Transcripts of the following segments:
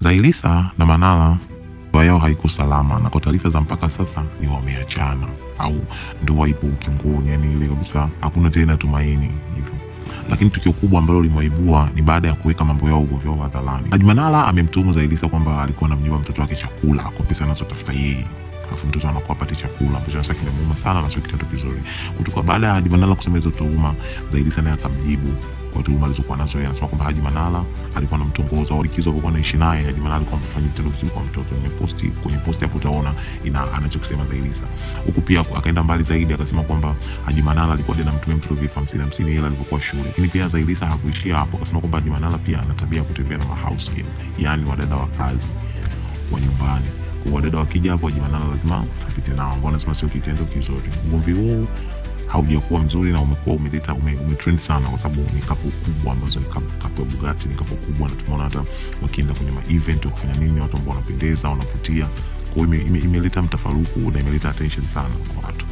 Zailisa na Manara ndoa yao haiko salama, na kwa taarifa za mpaka sasa ni wameachana au ndoa ipo ukingoni, yani ile kabisa hakuna tena tumaini hivyo. Lakini tukio kubwa ambalo limewaibua ni baada ya kuweka mambo yao ugomvi wao hadharani. Haji Manara amemtuhumu Zailisa kwamba alikuwa anamnyima mtoto wake chakula kwa pesa anazotafuta yeye, alafu mtoto anakuwa apate chakula ambacho sasa kimemuuma sana na sio kitendo kizuri. Kutoka baada ya Haji Manara kusema hizo tuhuma, Zailisa naye akamjibu kwa tuhuma alizokuwa nazo yeye. Anasema kwamba Haji Manara alikuwa anamtongoza au likizo alipokuwa anaishi naye, Haji Manara alikuwa amefanya kitendo kizuri kwa mtoto. Nimeposti kwenye posti hapo utaona ina anachokisema Zailisa. Huku pia akaenda mbali zaidi akasema kwamba Haji Manara alikuwa anamtumia mtoto 50,000 hela alipokuwa shule. Lakini pia Zailisa hakuishia hapo, akasema kwamba Haji Manara pia ana tabia ya kutembea na house girl, yani wadada wa kazi wa nyumbani. Kwa wadada wakija hapo Haji Manara lazima apite nao. Mbona anasema sio kitendo kizuri. Ugomvi huu haujakuwa mzuri na umekuwa umeleta umetrend sana kwa sababu ni kapo kubwa ambazo ni kapo ya Bugatti, ni kapo kubwa, na tumeona hata wakienda kwenye ma event wakifanya nini, watu ambao wanapendeza, wanavutia. Kwa hiyo imeleta mtafaruku na imeleta attention sana kwa watu.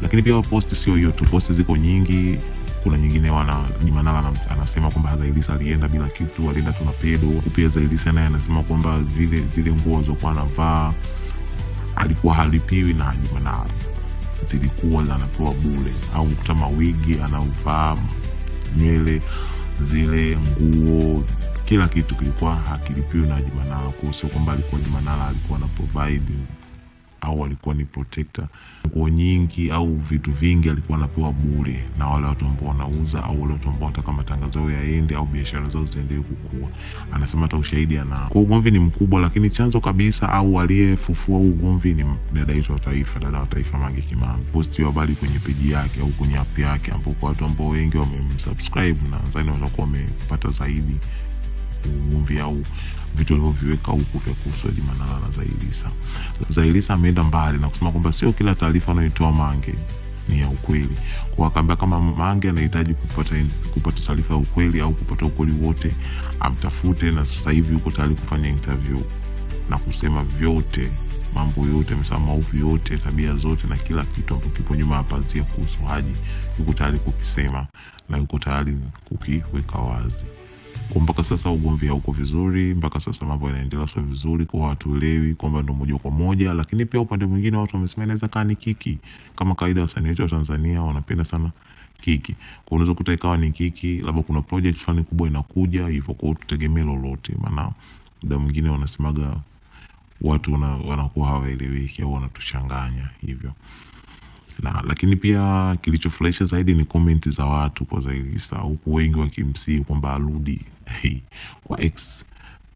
Lakini pia post sio hiyo tu, post ziko nyingi. Kuna nyingine Haji Manara anasema kwamba Zailisa alienda bila kitu, alienda tu na pedo. Pia Zailisa naye anasema kwamba vile zile nguo alizokuwa anavaa alikuwa halipiwi na Haji Manara, zilikuwa anapewa bure, au kuta mawigi anaovaa, nywele zile, nguo, kila kitu kilikuwa hakilipiwi na Haji Manara. Kwa sio kwamba alikuwa Haji Manara alikuwa ana provide au alikuwa ni protector. Nguo nyingi au vitu vingi alikuwa anapewa bure na wale watu ambao wanauza au wale watu ambao wanataka matangazo yao yaende au biashara zao ziendelee kukua. Anasema hata ushahidi ana. Kwa ugomvi ni mkubwa, lakini chanzo kabisa au aliyefufua ugomvi ni dada yetu wa taifa, dada wa taifa Mange Kimambi. Post hiyo habari kwenye page yake au kwenye app yake, ambapo watu ambao wengi wamemsubscribe na nadhani watakuwa wamepata zaidi ugomvi au vitu alivyoviweka huku vya kuhusu Haji Manara na Zailisa. Zailisa ameenda mbali na kusema kwamba sio kila taarifa anayoitoa Mange ni ya ukweli. Kwa akaambia kama Mange anahitaji kupata taarifa ya ukweli au kupata ukweli wote amtafute, na sasa hivi yuko tayari kufanya interview na kusema vyote, mambo yote, maovu yote, tabia zote na kila kitu ambacho kipo nyuma ya pazia kuhusu Haji, yuko tayari kukisema na yuko tayari kukiweka wazi. Kwa mpaka sasa ugomvi hauko vizuri, mpaka sasa mambo yanaendelea sio vizuri, kwa hatuelewi kwamba ndio moja kwa moja. Lakini pia upande mwingine watu wamesema inaweza kaa ni kiki. Kama kawaida wasanii wetu wa Tanzania wanapenda sana kiki. Kwa unaweza kuta ikawa ni kiki, labda kuna project fulani kubwa inakuja hivyo, kwa tutegemee lolote, maana muda mwingine wanasemaga watu wanakuwa hawaeleweki au wanatuchanganya hivyo. Na lakini pia kilichofurahisha zaidi ni comment za watu kwa Zailisa, huku wengi wakimsihi kwamba arudi kwa ex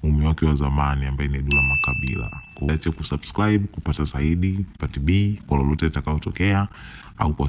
mume wake wa zamani ambaye ni Dula Makabila. Acha kusubscribe kupata zaidi part B kwa lolote litakayotokea au kwa